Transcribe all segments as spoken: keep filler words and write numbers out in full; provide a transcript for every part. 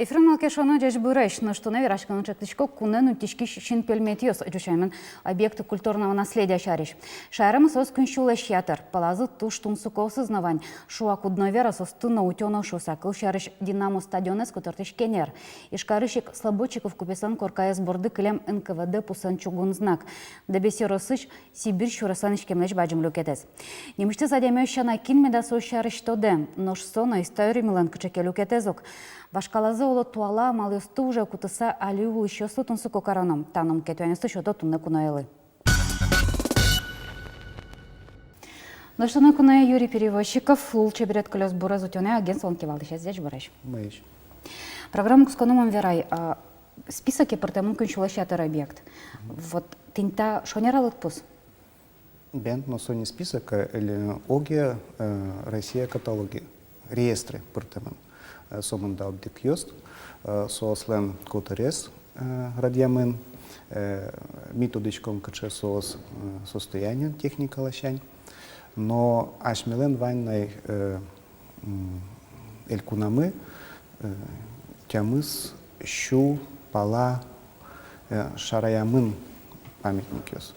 Эфирын «Малы ке шуоно», ӟечбуресь! Нош туннэ вераськыны чектӥсько кунэн утиськись синпельметъёс ӟуч сямен объект культурного наследия сярысь. Шаерамы соос куинь сюлэсь ятыр, пӧлазы туж тунсыкоосыз но вань. Шуак уд но вера, соосты но утё но шуса. Кыл сярысь, «Динамо» стадионэз котыртӥсь кенер. Ижкарысь ик Слободчиков купецлэн коркаез борды кылем НКВД пусэн чугун знак. Дэбес ёросысь Сибирь сюреслэн иськемлэсь бадӟым люкетэз. Нимысьтыз адямиос сяна, кин меда со сярысь тодэ, нош со но историмылэн кыӵе ке люкетэз ук. Вашкалазэ, оло, туала амалъёсты уже кутыса, али улӥсьёслы тунсыко кароно. Та но мукет юанъёсты сёто туннэ куноелы. Нош туннэ куное Юрий Перевозчиков, лулчеберет кылёсбурез утёнъя агентстволэн кивалтӥсез. Ӟечбуресь! Ӟечбуресь! Программа кутсконын мон верай, а, списоке пыртэмын куинь сюлэсь ятыр объект. Вот тӥни та шонер-а лыдпус? Бен, но со не список, а, или огъя, э, Россия каталоге, реестре пыртэмын. Э, сомында объектъёс, э, соослэн котырез, э, радъямын, э, ми тодӥськом, кыӵе соос, э, состояниын техника ласянь. Но асьмелэн вань на, э, м, элькунамы, э, тямыс сю пала, э, шараямын памятникъёс.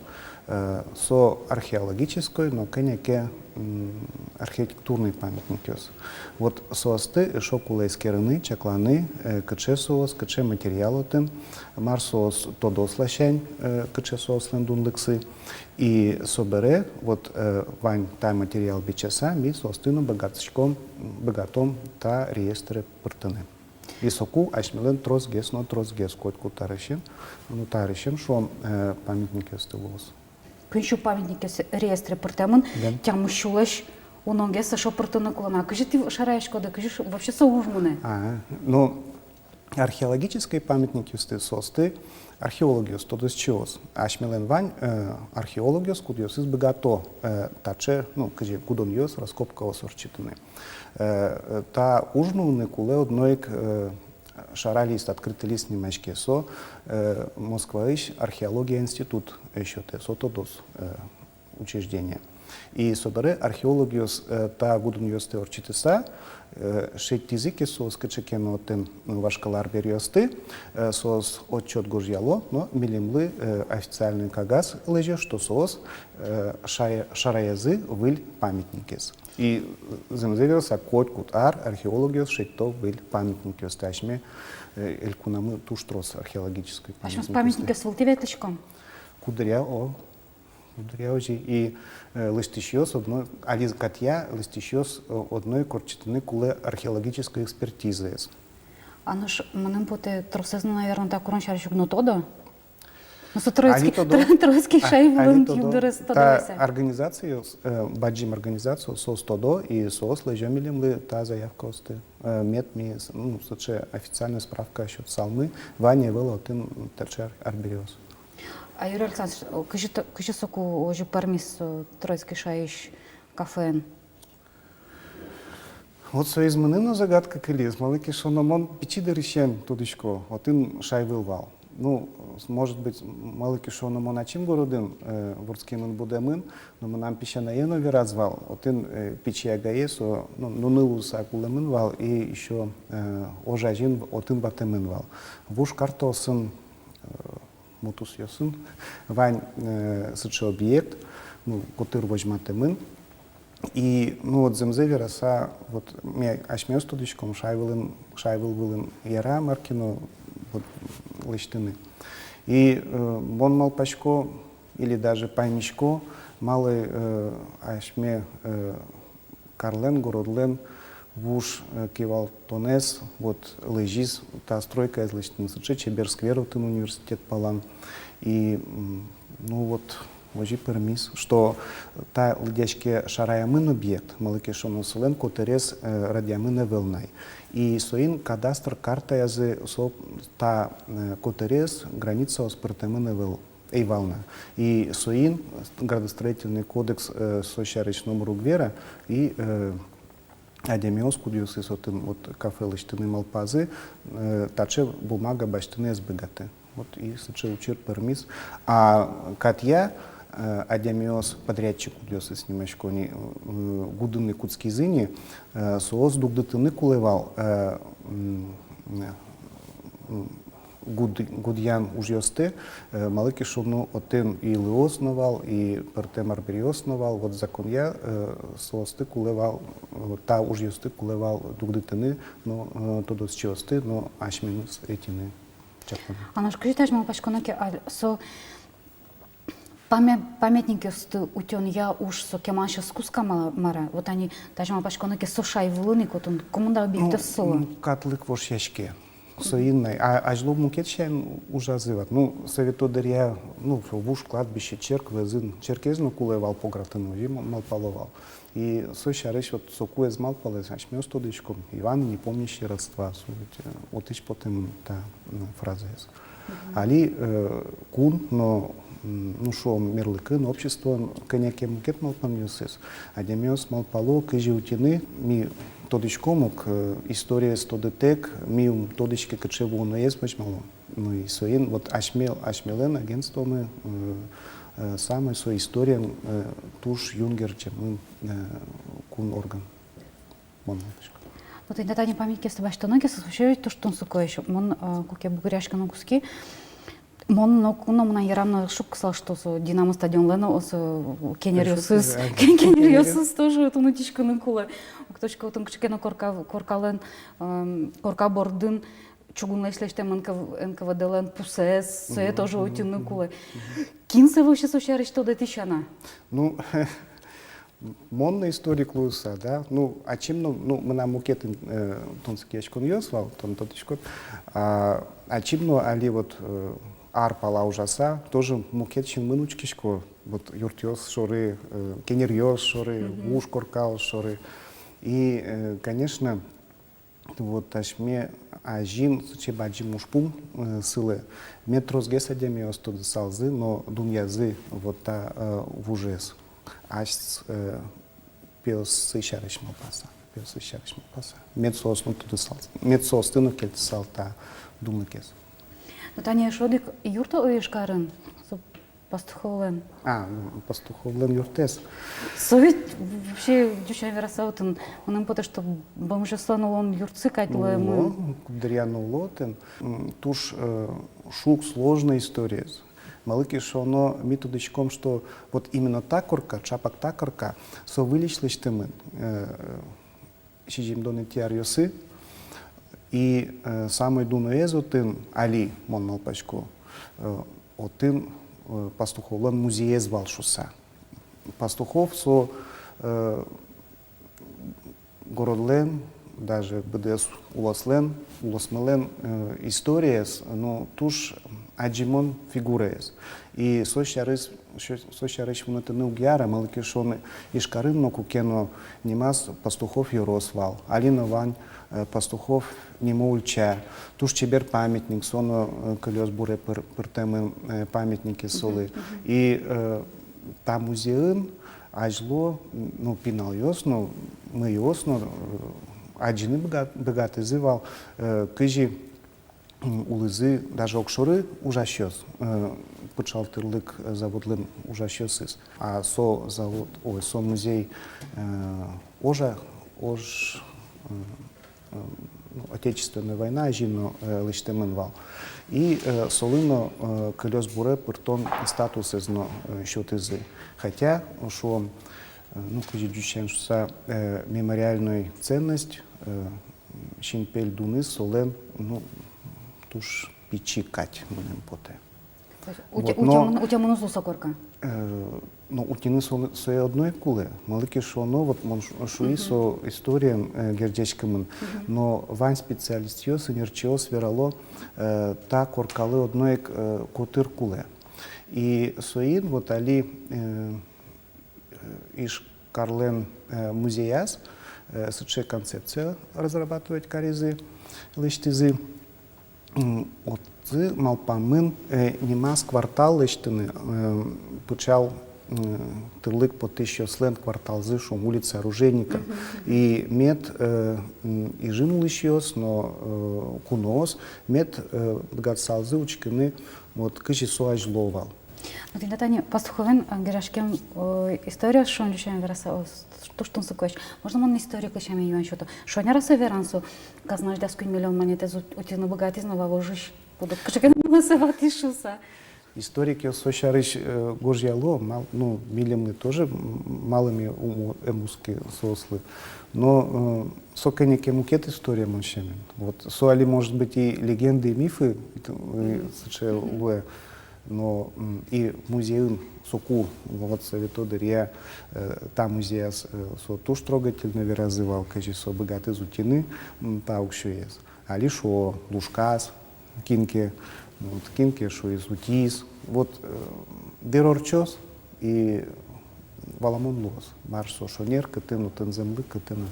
Э, со археологической, но кӧня ке, м, архитектурной памятникъёс. Вот соосты эшшо кулэ эскерыны, чакланы, э, кыӵе соос, кыӵе материал отын, мар соос тодос ласянь, э, кыӵе соослэн дунлыксы. И собере, вот, э, вань та материал бичаса, ми соосты но быгатӥськом, быгатом та реестре пыртыны. И соку асьмелэн тросгес но тросгес, котькуд арысен, ну, та арысен, шуом, э, памятникъёсты луоз. Куинь сю памятникъёс реестре пыртэмын, бен, тямыс сюлэсь уногес эшшо пыртыны кулэ на. Кызьы тӥ шараяськоды, кызьы ш-, вообще со уж мынэ? А, ну, археологической памятникъёсты, соосты археологъёс тодосчиос. Асьмелэн вань, э, археологъёс, кудъёсыз быгато, э, таӵе, ну, кызьы гудонъёс, раскопкаос ортчытыны. Э, та уж нуыны кулэ одно ик, э, шара лист, открытый лист нимаське со, э, Москваысь археология институт, э, сётэ, со тодос, э, учреждение. И собере археологъёс, э, та гудонъёсты ортчытыса, э, шедьтӥзы ке соос кыӵе ке но отын, м, вашкала арбериосты, э, соос отчёт гожъяло, но милемлы, э, официальной кагаз лэзё, что соос, э, шая-, шараязы выль памятникез. И, э, зэмзэ вераса, котькуд ар археологъёс шедьто выль памятникъёсты. Асьме, э, элькунамы туж трос археологической памятникъёсты. Асьмеос памятникъёс вылтӥ ветлӥськом. Куддыръя, о, куддыръя озьы. И, э, лэсьтӥсьёс одно, али катъя лэсьтӥсьёс, э, одно ик ортчытыны кулэ археологической экспертизаез. А нош мыным потэ, тросэз но, наверно, та курон сярысь уг но тодо. Ну, со Троицкий, али тодо. Тро-, Троицкий, а, шай вылын, али тодо. Югдурез тодо. Та весе организациос, э, бадӟым организациос, соос тодо, и соос лэзё милемлы та заявкаосты. Э, мед ми с-, ну, сыӵе официальной справка сётсалмы, вань-а, ӧвӧл-а отын таӵе арбериос. А, Юрий Александрович, о, кызьы то-, кызьы соку озьы пӧрмиз, э, Троицкий шайысь кафеен? Вот соиз мыным но загадка кылиз, малы ке шуоно мон пичи дырысен тодӥсько, отын шай выл вал. Ну, с-, может быть, малы ке шуоно мон ачим городын, э, вордскемын, будэмын, но мынам песянае но вераз вал, отын, э, пичи агае со, ну, нуны луыса кулэмын вал, и ещё, э, ож азьын отын ватэмын вал. Вуж картаосын, э, мутусъёсын вань, э, сыӵе объект, ну, котыр возьматэмын. И, ну, вот зэмзэ вераса, вот ми асьмеос тодӥськом, шай вылын, шай выл вылын яра мар ке но вот лэсьтыны. И, э, мон малпасько или даже паймисько, малы, э, асьме, э, карлэн, городлэн вуж, э, кивалтонэз вот лэзиз та стройкаез лэсьтыны, сыӵе чебер сквер отын университет палан. И, м, ну вот, озьы пӧрмиз, что та лыдъяське шараямын объект, малы ке шуоно солэн котырез, э, радъямын ӧвӧл на. И соин кадастр картаязы со та, э, котырез, границаос пыртэмын ӧвӧл, ӧй вал на. И соин градостроительный кодекс, э, со сярысь номыр уг вера, и, э, адямиос, кудъёсыз отын вот кафе лэсьтыны малпазы, э, таӵе бумага басьтыны ӧз быгаты. Вот и сыӵе учыр пӧрмиз. А катъя, э, адямиос, подрядчик, кудъёсыз нимасько ни, э, гудыны кутскизы ни, э, соос дугдытыны кулэ вал, э, м, э, м, гуд-, гудъян ужъёсты, э, малы ке шуоно, отын и лыос но вал, и пӧртэм арбериос но вал, вот законъя, э, соосты кулэ вал, э, та ужъёсты кулэ вал дугдытыны но, э, тодосчиосты но асьмемыз ӧтьыны, чакланы. А нош кызьы тазьы малпаськоно ке, а, со памя-, памятникъёсты утёнъя уж со кемалась ӧз куска мала-, мар-а? Вот ани тазьы малпаськоно ке, со шай вылын ик отын кымында объектэз солэн. Ну, м, катлык вошъяське. Соин на. А азьло мукет сямен ужазы вал. Ну, совето дыръя, ну, со вуж кладбище, черк вӧзын, черкез но кулэ вал погратыны, озьы ма-, малпало вал. И со сярысь вот соку ӧз малпалэ, асьмеос тодӥськом, Иван, не помнящий родства, со ведь, э, отысь потэмын та, м, фразаез. Али, э, кун но, м, ну, шуом, мерлыкын, обществоын кӧня ке мукет малпанъёсыз. Адямиос малпало, кызьы утьыны, ми тодӥськом ук, э, историез тодытэк, ми ум тодӥське, кыӵе вуоноез возьмало. Ну и соин, вот асьме-, асьмелэн агентствомы, э, э, самой со историен, э, туж юн герӟемын, э, кун орган. Мон малпасько. Вот тӥни тани памятникъёсты басьтоно ке, со вообще ведь туж тунсыко ещё. Мон, э, куке бугыръяськыны кутски, мон ноку но, мынам йырам но ӧз шуккысал, что со Динамо стадионлэн но, со кенеръёсыз, а, ке-, кенеръёсыз тоже туннэ утиськыны кулэ. Уг тодӥськы, отын кыӵе ке но корка, коркалэн, эм, корка бордын чугунлэсь лэсьтэм НК-, НКВД-лэн пусэз, сое тоже утьыны кулэ. Кин со вообще со сярысь тодэ, тӥ сяна? Ну, мон но историк луыса, да, ну, ачим но, ну, мынам мукет, э, тунсыкъяськонъёс вал, тон тодӥськод, а, ачим но али вот, э, ар пала ужаса, тоже мукет синмын учкисько, вот, юртъёс шоры, э, кенеръёс шоры, вуж коркаос шоры. И, э, конечно, вот асьме азьын сыӵе бадӟым ужпум, э, сылэ. Мед тросгес адямиос тодысалзы но дунъязы вот та, э, вужез. Ась, э, пиоссы сярысь малпаса, пиоссы сярысь малпаса. Мед соос но тодысалзы, мед соосты но кельтысал та дунлыкез. Ну, тани эшшо одӥг юрт, о, Ижкарын, со Пастуховлэн. А, ну, Пастуховлэн юртэз. Со ведь вообще, ӟуч сямен вераса, отын, мыным потэ, что бомжъёслэн улон юртсы кадь луэмын. Уло, куддыръя но уло отын. М, туж, э, шуг, сложной историез. Малы ке шуоно, ми тодӥськом, что вот именно та корка, чапак та корка, со выльысь лэсьтэмын, э, сизьымдонэтӥ аръёсы. И, э, самой дуноез отын али, мон малпасько, э, отын, э, Пастуховлэн музеез вал шуыса. Пастухов со, э, городлэн, даже быдэс улослэн, улосмылэн, э, историез, ну, туж адӟымон фигураез. И со сярысь, со, со сярысь вунэтыны уг яра, малы ке шуоно, Ижкарын но куке но нимаз Пастухов ёрос вал. Али но вань, э, Пастухов нимо ульча. Туж чебер памятник, со но, э, кылёз буре пыр-, пыртэмын, э, памятникез солы. И, э, та музейын азьло, ну, пиналъёс но, мыйёс но, э, адӟыны быга-, быгатӥзы вал, э, кызьы, м, улӥзы даже огшоры ужасьёс, э, пыӵал тӥрлык, э, заводлэн ужасьёсыз. А со завод, ой, со музей, э, ожа, ож-, э, э, ну, Отечественной война азьын но, э, лэсьтэмын вал. И, э, солы но, э, кылёз буре пыртон статусэз но, э, сётӥзы. Хотя, шуом, э, ну, кызьы ӟуч сямен шуыса, э, мемориальной ценность, э, синпель дуныз солэн, ну, туж пичи кадь, мыным потэ. То есть утё-, вот, но утёмын, утёмын уз лу со корка? Э, но утьыны со-, сое одно ик кулэ. Малы ке шуоно, вот мон шу-, шуи, со историен, э, герӟаськемын. Но вань специалистъёс, ӧнерчиос верало, э, та коркалы одно ик, э, котыр кулэ. И соин вот али, э, Ижкарлэн, э, музеяз, э, сыӵе концепция разрабатывать каризы, лэсьтӥзы. М, отчы малпамын, э, нимаз квартал лэсьтыны, э, пыӵал, э, тӥрлык потӥсьёслэн кварталзы, шуом, улица оружейников. И мед, э, м, Ижын улӥсьёс но, э, куноос мед, э, быгатысалзы учкыны, вот, кызьы со азьло вал. Ну, тӥни тани Пастуховен, э, герӟаськем, э, историос, шонер сямен вераса, о, с-, туж тунсыкоесь. Можно мон историк сямен юан сёто? Шонер-а со веран, со казнаысь дас куинь миллион манетэз ут-, утьыны быгатӥз но, Вавожысь куд-ог кыӵе ке но мылысь ватӥз шуыса. Историкъёс со сярысь, э, гожъяло, мал-, ну, милемлы тоже, м, малы ми ум-, ум оскы соослы. Но, э, со кӧня ке мукет история, мон сямен. Вот, со али, может быть, и легенды, и мифы, и т-, и сыӵе луэ. Но, м, и музейын соку, вот, совето дыръя, э, та музеяз, э, со туж трогательно веразы вал, кызьы со быгатӥз утьыны, м, та уксёез. Али шуо, лушказ кин ке, вот, кин ке шуиз, утиз. Вот, э, дыр ортчоз, и валамон луоз, мар со шонер, кытын отын зэмлык, кытын ӧвӧл.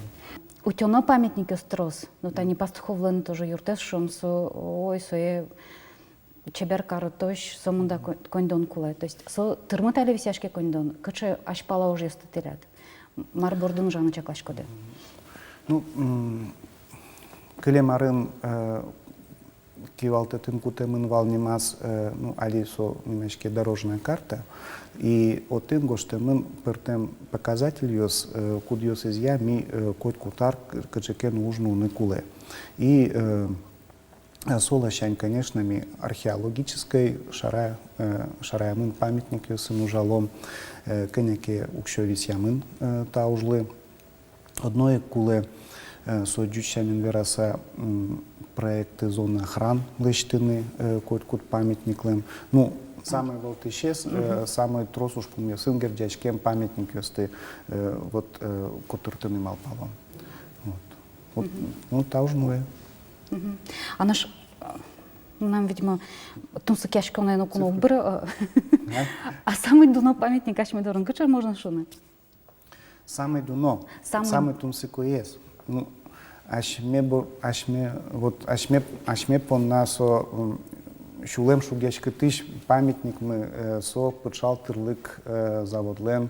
Утёно памятникъёс трос. Ну, тани Пастуховлэн тоже юртэз, шуом, со, ой, сое чебер карытозь, сомында ко-, коньдон кулэ. То есть со тырмыт али висъяське коньдон, кыӵе азьпала ужъёсты тӥляд? Мар бордын ужаны чакласькоды? Ну, м, кылем арын, э, кивалтэтын кутэмын вал нимаз, э, ну, али со нимаське дорожная карта, и отын гожтэмын пӧртэм показательёс, э, кудъёсызъя ми, э, котькуд ар к-, кыӵе ке но уж нуыны кулэ. И, э, Э, со ласянь, конечно, ми археологической шара-, э, шараямын, памятникъёсын ужалом, э, кӧня ке уксё висъямын, э, та ужлы. Одно ик кулэ, э, со ӟуч сямен вераса, м, проект зоны охран лэсьтыны, э, котькуд памятниклэн. Ну, самой валтӥсез, э, самой трос ужпумъёсын герӟаськем памятникъёсты, э, вот, э, котыртыны малпалом. Вот. Вот, ну, та уж муэ. Мгм. А нош, э, мынам, видимо, тунсыкъяськонэ но куно уг быры, э. А? А самой дуно памятник асьме дорын кыӵе, можно шуыны? Самой дуно, самой, самой тунсыкоез. Ну, асьме бо-, асьме, вот, асьме, асьме понна со, м, сюлэм шугъяськытӥсь памятникмы, э, со Пычал тӥрлык, э, заводлэн,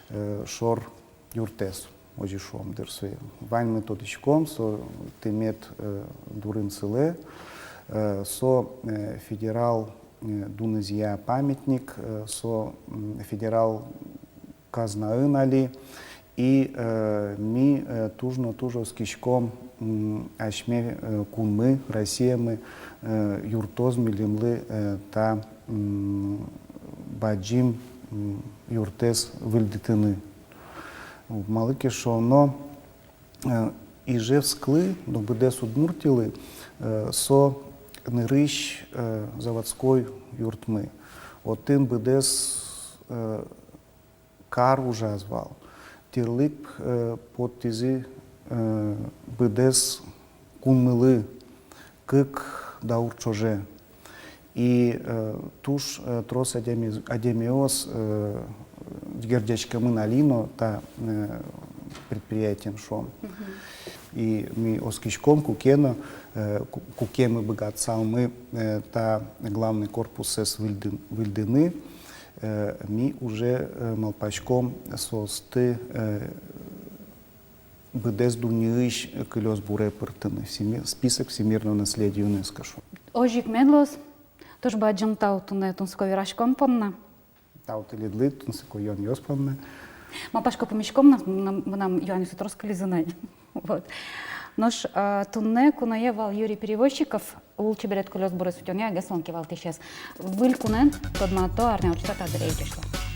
э, шор юртэз, озьы шуом дыр сое. Ваньмы тодӥськом, со тымет, э, дурын сылэ, э, со, э, федерал, э, дунызъя памятник, э, со, м, федерал казнаын али, и, э, ми, э, туж но туж оскиськом, м, асьме, э, кунмы, Россиямы, э, юрттоз милемлы, э, та, м, бадӟым, м, юртэз выльдытыны. Малы ке шуоно, э, Ижевсклы но быдэс Удмуртилы, э, со нырысь, э, заводской юртмы. Отын быдэс, э, кар ужаз вал. Тӥрлык, э, поттӥзы, э, быдэс кунмылы кык даур ӵоже. И, э, туж, э, трос адями-, адямиос, э, герӟаськемын али но та, э, предприятиен, шуом. Мгм. И ми оскиськом, куке но, э, ку-, куке ми быгатысалмы, э, та главный корпуссэс выльды-, выльдыны, э, ми уже, э, малпаськом соосты, э, быдэс дуннеысь кылёсбуре пыртыны, всеми-, список всемирного наследия ЮНЕСКО, шуом. Озьы ик мед луоз. Туж бадӟым тау туннэ тунсыко вераськон понна. Тау тӥледлы тунсыко юанъёс понна. Малпасько, пумиськом на, мынам, мынам юанъёсы трос кылизы на ай. Вот. Нош, а, туннэ куное вал Юрий Перевозчиков, лулчеберет кылёсбурез утёнъя агентстволэн кивалтӥсез. Выль кунэн, тодмато арня ортчыса та дыре. Ӟеч луэ.